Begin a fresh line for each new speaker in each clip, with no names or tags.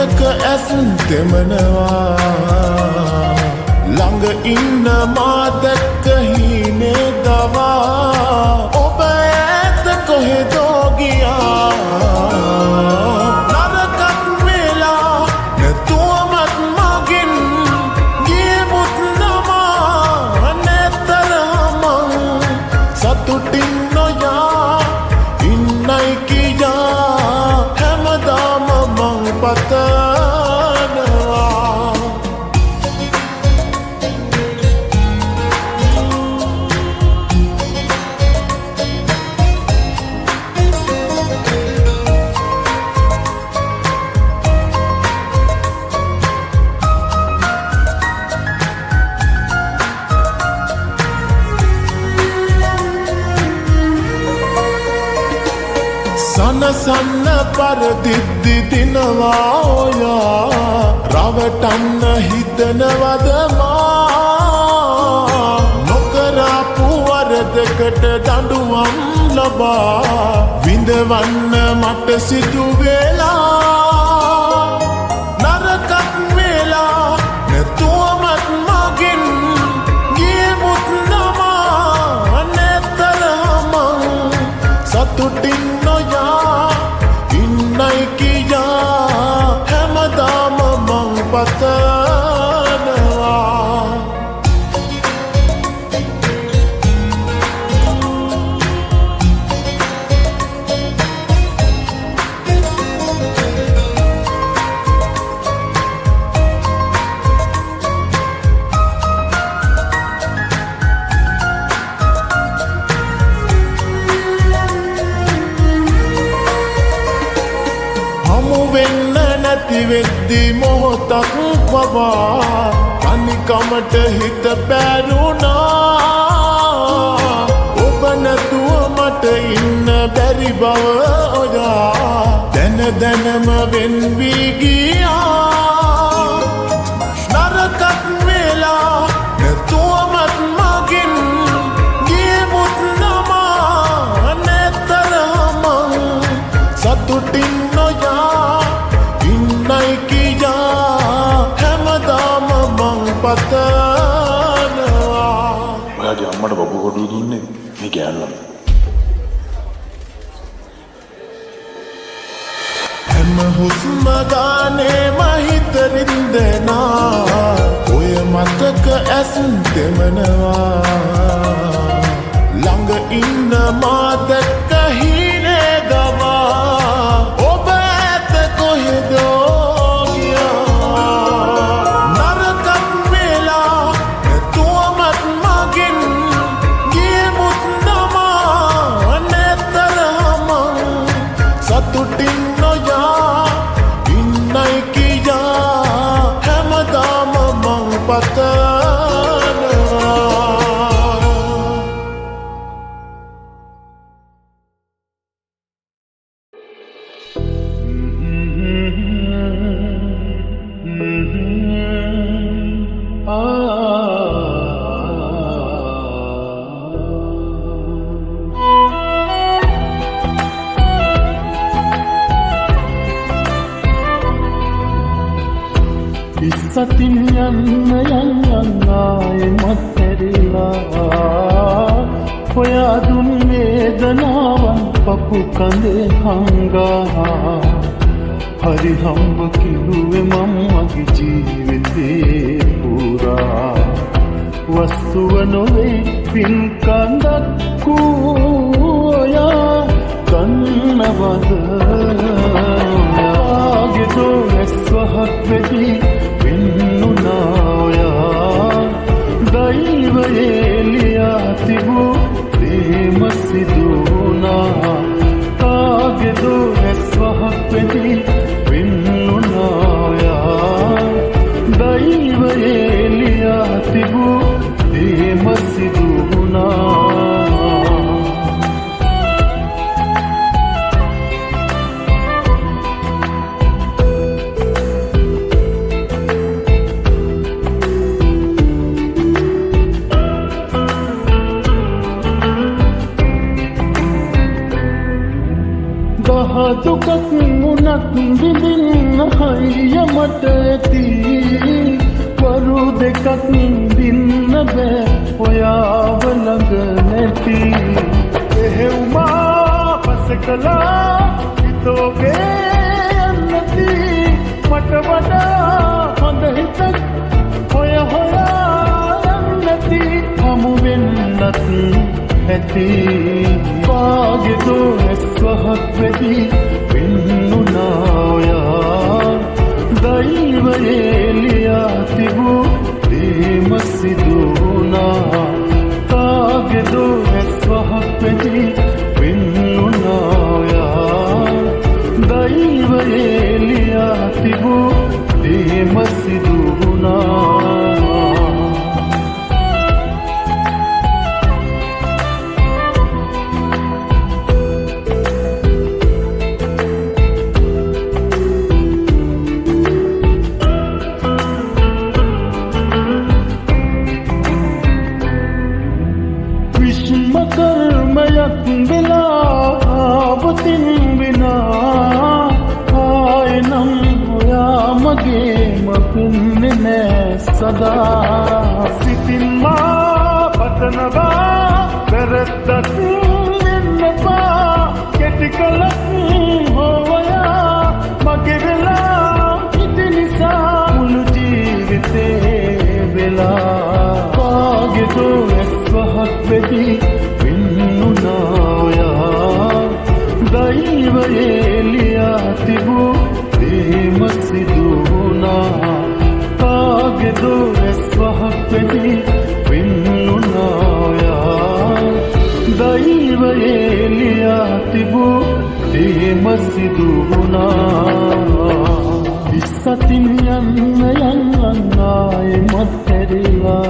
මතක ඇස් තෙමනවා ළඟ ඉන්න මා දැක්ක හීනේ දවා ඔබ ඈත කොහෙදෝ ගියා නරකක් වෙලා නැතුවමත් මගෙන් ගියමුත් නමා නැතරහ මං සතුටින් නොයා ඉන්නයි කියා හැමදාම මං පතනවා. සනසන්න පරදිද්දි දිනවා ඔයා රවටන්න හිතනවද මා නොකරපු වරදකට දඬුවම් ලබා විඳවන්න මට සිදු වෙලා නරකක් වෙලා නැතුවමත් මගෙන් ගියමුත් නමා නැතරහ මං සතුටින් නොයා ඉන්නයි කියා හැමදාම මං පතනවා. හමු වෙන්න නැති වෙද්දි මොහොතක් පවා තනිකමට හිත පැරුණා ඔබ නැතුව මට ඉන්න බැරි බව ඔයා දැන දැනම වෙන් වී ගියා නරකක් වෙලා නැතුවමත් මගෙන් ගියමුත් නමා නැතරහ මං සතුටින් නොයා ඉන්නයි කියා හැමදාම මං පතනවා.
ඔයාගේ අම්මට බබු කොටුව දුන්නේ මේ ගෑනු ළමයා.
හැම හුස්ම ගානේම හිත රින්දෙනා ඔය මතක ඇස් තෙමනවා ළඟ ඉන්න මා දැක්ක හීනේ ගවා ඔබ ඈත කොහෙදෝ ගියා නරකක් වෙලා නැතුවමත් මගෙන් ගියමුත් නමා නැතරහ මං සතුටින් නොයා ඉන්නයි කියා හැමදාම මං පතනවා.
ඉස්සතින් යන්න යන් යන් ආයෙමත් ඇරිලා ඔයා දුන් වේදනාවන් පපු කඳේ හංගා හරි හම්බ කිරුවේ මම මගේ ජීවිතේ පුරා වස්තුව නොවේ පින් කඳක් වූ ඔයා දන්නවද ඔයාගේ දෝ ඇස් වහක් වෙදී වෙන්නුනා ඔයා දෛවයේ ලියා තිබූ දේම සිදු වුණා කාගේ දෝ ඇස් වහක් වෙදී වෙන්නුනා ඔයා දෛවයේ ලියා තිබූ දේම සිදු වුණා. දහ දුකක් වුණත් වුණත් විඳින්න හයිය මට ඇති. වරු දෙකක් විඳින්න බෑ ඔයාව ළඟ නැති. එහෙව් මා පසකලා හිතෝගේ යන්නති. මට වඩා හොඳ හිතක් හොය හොයා යන්නති. හමු වෙන්නත් ඇති. කාගේදෝ ඇස් වහක් වෙදි පෙන්නුනා ඔයා. දෛවයේ ලියා තිබූ දේම සිදු වුණා. කාගේදෝ ඇස් වහක් වෙදි පෙන්නුනා ඔයා. දෛවයේ ලියා තිබූ දේම සිදු වුණා. විශ්ම කර්මයක් වෙලා ආවතින් විනා ආයෙ නම් ඔයා මගේම වෙන්නේ නෑ සදා. සිතින් මා පතනවා වැරද්දක් වෙන්න එපා. කෙටි කලක් හෝ ඔයා මගේ වෙලා හිටි නිසා මුළු ජීවිතේ වෙලා. කාගේදෝ ඇස් වහක් වෙදි පෙන්නුනා ඔයා. දෛවයේ ලියා තිබූ දේම සිදු වුණා. කාගේදෝ ඇස් වහක් වෙදි පෙන්නුනා ඔයා. දෛවයේ ලියා තිබූ දේම සිදු වුණා. ඉස්සතින් යන්න යන්න ආයෙමත් හැරිලා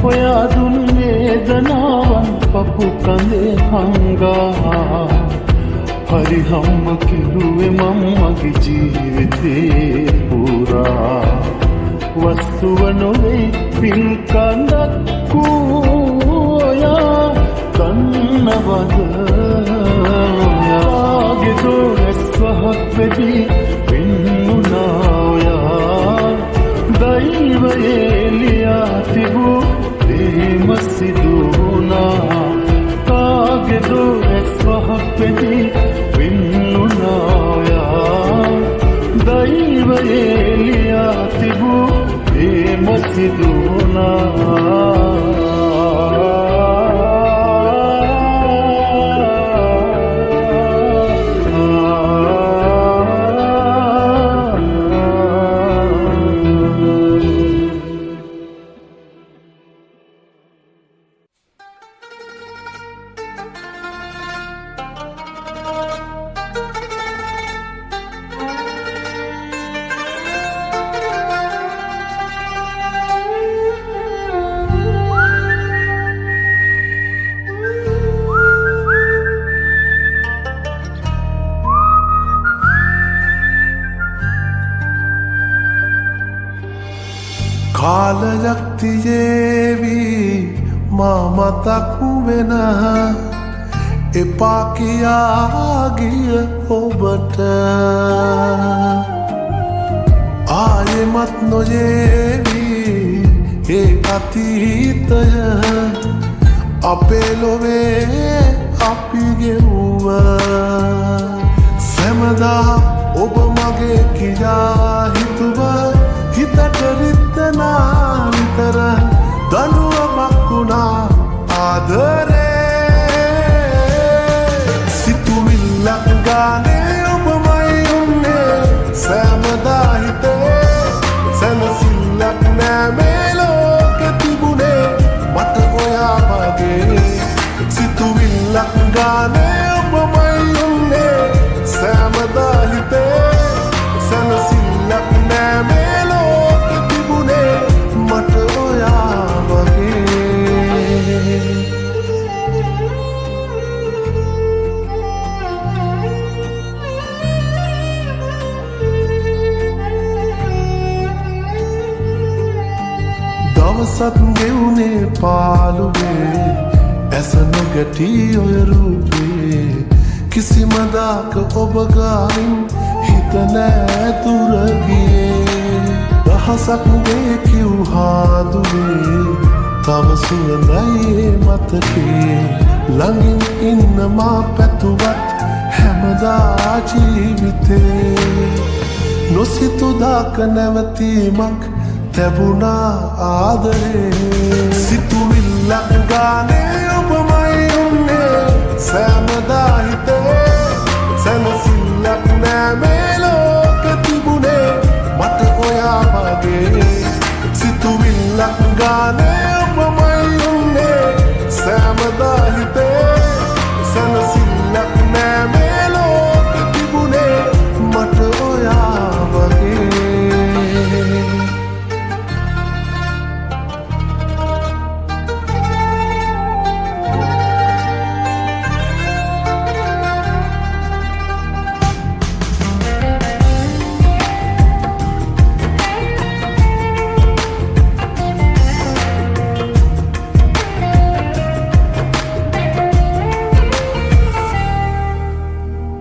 ඔයා දුන් වේදනාවන් පපු කඳේ හංගා. හරි හම්ම කෙරුවේ මම මගේ ජීවිතේ පුරා. වස්තුව නොවේ පින් කඳක් වූ ඔයා දන්නවද ඔයාගේදෝ ඇස් වහක් වෙදි පෙන්නුනා ඔයා. දෛවයේ ලියා තිබූ දේම සිදු වුණා. කාගේදෝ ඇස් වහක් වෙදි පෙන්නුනා ඔයා. දෛවයේ ලියා තිබූ දේම සිදු වුණා.
කාලයක් තියේවි මා මතක් වෙන එපා කියා ගිය ඔබට. ආයෙමත් නොයේවි ඒ අතීතය අපේ ලොවේ අපි ගෙව්ව. සැමදා ඔබ මගේ කියා හිතුව හිතට රිද්දනා විතර දඬුවමක් වුණා ආදරේ. සිතුවිල්ලක් ගානේ ඔබමයි උන්නේ සෑමදා හිතේ. සැනසිල්ලක් නෑ මේ ලෝකෙ තිබුණේ මට ඔයා වගේ. සිතුවිල්ලක් ගානේ ඔබමයි උන්නේ සෑමදා හිතේ. සැනසිල්ලක් නෑ මේ ලෝකෙ තිබුණේ මට ඔයා වගේ. දවසත් ගෙවුනේ පාළුවේ ඇස නොගැටී ඔය රූපේ. කිසිම දාක ඔබ ගාවින් හිත නෑ දුර ගියේ. රහසක් දේ කිව්හා දුවේ තව සුවඳයි මතකේ. ළඟින් ඉන්න මා පැතුවත් හැමදා ජීවිතේ. නොසිතු දාක නැවතීමක් තැබුණා ආදරේ. සිතුවිල්ලක් ගානේ ඔබමයි උන්නේ සෑමදා හිතේ. සැනසිල්ලක් නෑ මේ ලෝකෙ තිබුණේ මට ඔයා වගේ. සිතුවිල්ලක් ගානේ ඔබමයි උන්නේ සෑමදා හිතේ. සැනසිල්ලක් නෑ මේ ලෝකෙ තිබුණේ මට ඔයා වගේ.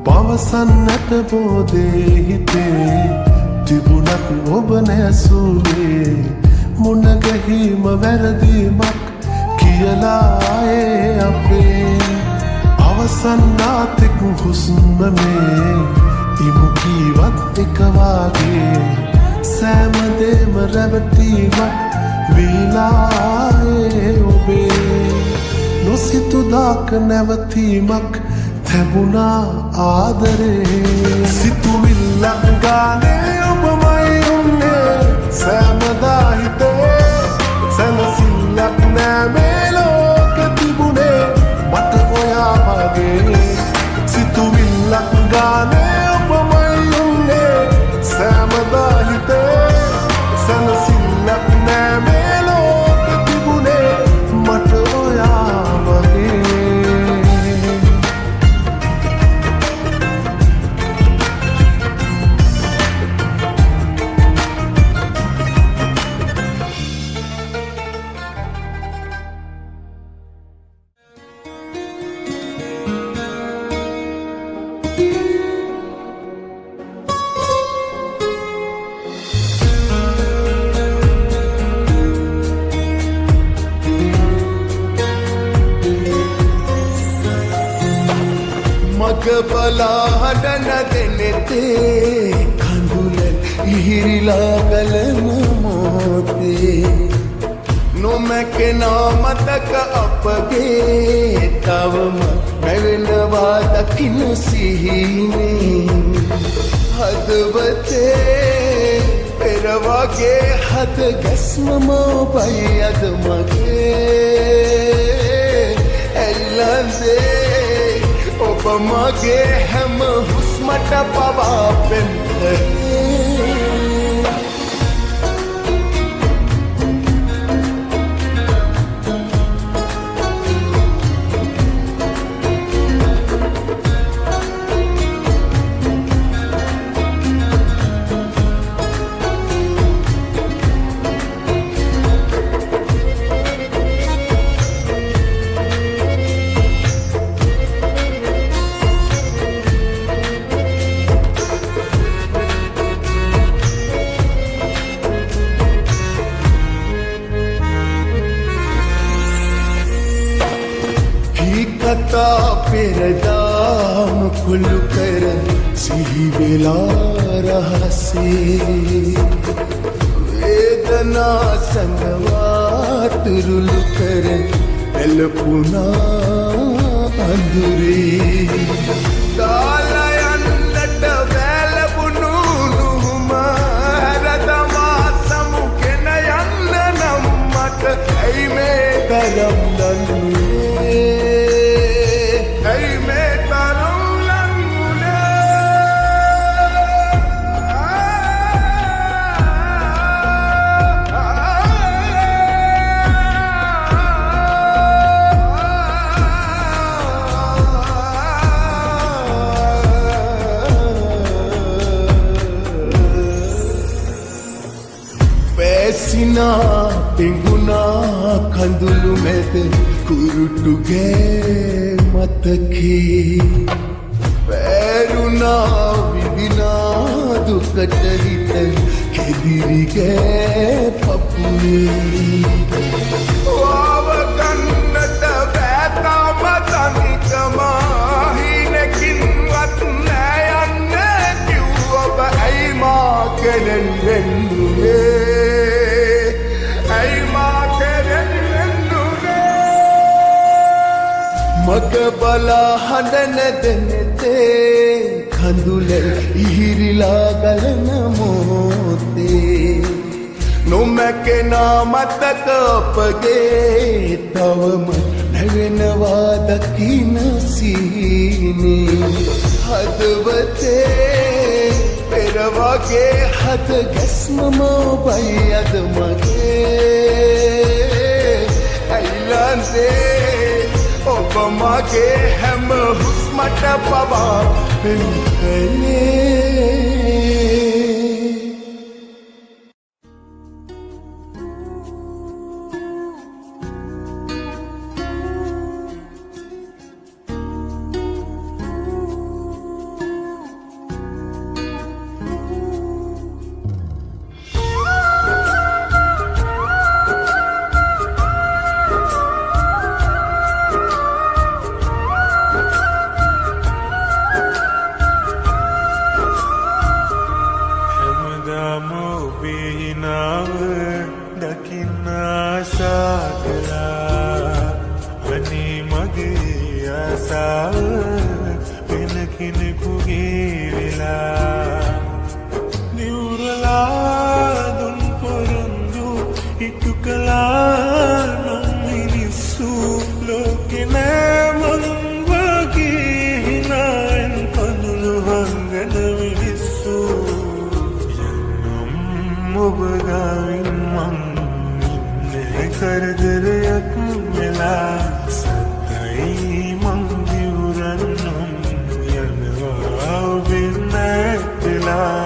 පවසන්නට බෝදේ හිතේ තිබුණත් ඔබ නැසුවේ. මුණගැහීම වැරදීමක් කියලා ඒ අපේ. අවසන් නාතෙක් හුස්ම මේ ඉමු කීවත් එක වාගේ. සෑම දේම රැවටීමක් වීලා ඒ ඔබේ. නොසිතු දාක නැවතීමක් තැබුණා ආදරේ. සිතුවිල්ලක් ගානේ ඔබමයි උන්නේ සෑමදා හිතේ. සැනසිල්ලක් නෑ මේ ලෝකෙ තිබුණේ මට ඔයා වගේ. සිතුවිල්ලක් ගානේ ඔබමයි උන්නේ සෑමදා හිතේ. සැනසිල්ලක් නෑ මේ ලෝකෙ තිබුණේ මට ඔයා වගේ.
මග බලා හඬන දෙනෙතේ කඳුලෙන් ඉහිරිලා ගලන මොහොතේ නොමැකෙනා මතක අපගේ තවම මැවෙනවා දකින්න සිහිනේ. හදවතේ පෙර වගේ හද ගැස්මම ඔබයි අද මගේ ඇල්ලන්දේ. ඔබ මගේ හැම හුස්මට පවා පෙම්තේ. කතා පෙරදාම කුළු කර සිහි වෙලා රහසේ වේදනා සඟවා තුරුළු කර එළපුණා අඳුරේ. දාලා යන්නට වැළපුණු නුහුම හැරදමා සමුගෙන යන්න නම් මට ඇයි මේ තරම් දන්නේ? ඇයි මේ තරම් ලං වුණේ? පැසිනා පෙඟුනා කඳුළු මැද කුරුටුගේ මතකේ.
ඇලුනා විඳිනා දුකට හිත කෙදිරි ගෑ පපුවේ.
වාව ගන්නට බෑ තාම තනිකම, හීනකින්වත් නෑ යන්න කිව්ව ඔබ ඇයි මා කෙනෙන් වෙන්නුනේ? ඇයි මා කෙනෙන් වෙන්නුනේ?
මග බලා හඬන දෙනෙතේ කඳුල ඉහිරිලා ගලන මොහොතේ, නොමැකෙන මතක අපගේ තවම නැවෙනවා දකින සීනේ. හදවතේ පෙර වගේ හද ගැස්මම ඔබයි අද මගේ.
ඇයිලන්දේ ඔබ මගේ හැම හුස්මට පවා
පෙම් කළේ.
හැමදාම ඔබේ හිනාව දකින්න ආසා කළා. අනේ මගේ ආසාව වෙන කෙනෙකුගේ වෙලා. නිවුරලා දුන් පොරොන්දු ඉටු කළා නම් මිනිස්සු ලෝකෙ නෑ මං වගේ හිනාවෙන් කඳුළු හංගන මිනිස්සු. යන්නම් ඔබ ගාවින් මං ඉන්නේ කරදරයක් වෙලා. සත්තයි මං දිවුරන්නම් යනවා ඔබෙන් ඈත් වෙලා.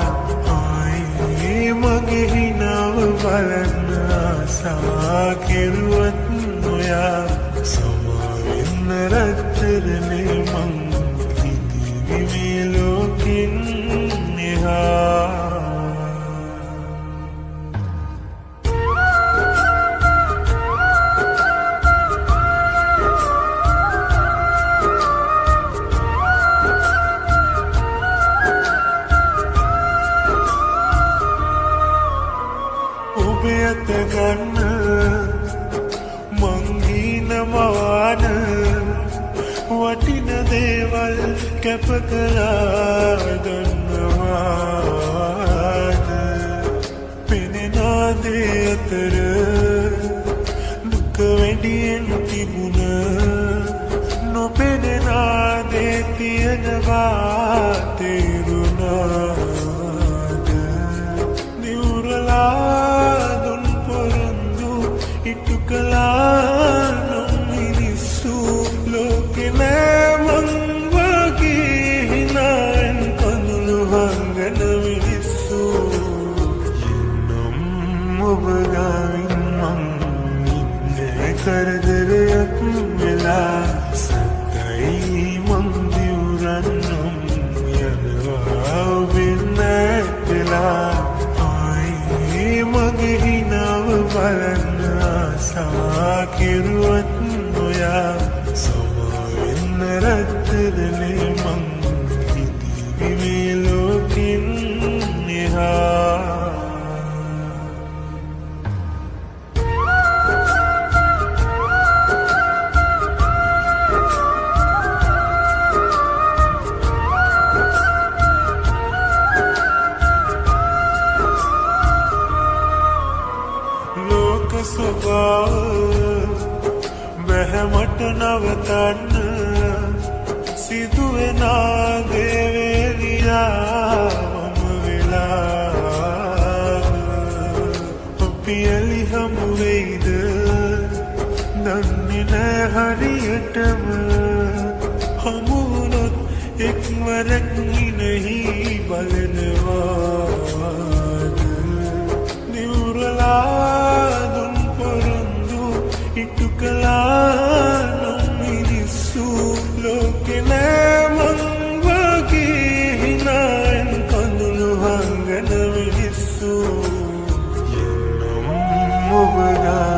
ආයේ මගේ හිනාව බලන්න ආසා කෙරුවත් නොයා සමාවෙන්න රත්තරනේ මං හිටියේ මේ ලෝකෙන් එහා. ඔබේ අත ගන්න මං හීන මවාන වටින දේවල් කැප කළා දන්නවාද? පෙනෙන දේ අතර දුක වැඩියෙන් තිබුණ, නොපෙනෙන දේ තියෙනවා තේරුණාද? නිවුරලා දුන් පොරොන්දු ඉටු කළා නම් මිනිස්සු ලෝකෙ නෑ මං වගේ හිනාවෙන් කඳුළු හංගන මිනිස්සු. යන්නම් ඔබ ගාවින් මං ඉන්නේ කරදරයක් වෙලා. සත්තයි මං දිවුරන්නම් යනවා ඔබෙන් ඈත් වෙලා. ආයේ මගේ හිනාව බලන්න ආසා කෙරුවත් නොයා සමාවෙන්න රත්තරනේ මං හිටියේ මේ ලෝකෙන් එහා. ලෝක ස්වභාව බැහැ මට නවතන්න, සිදුවෙන දේවේලියා මම වෙලා. අපි එලි හමු වෙයිද දන්නේ නෑ හරියටම, හමු වුණොත් එක්වරක් හිනෙහි බලනවාද? නිවුරලා දුන් පොරොන්දු ඉටු කළා නම් මිනිස්සු ලෝකෙ නෑ මං වගේ කරා.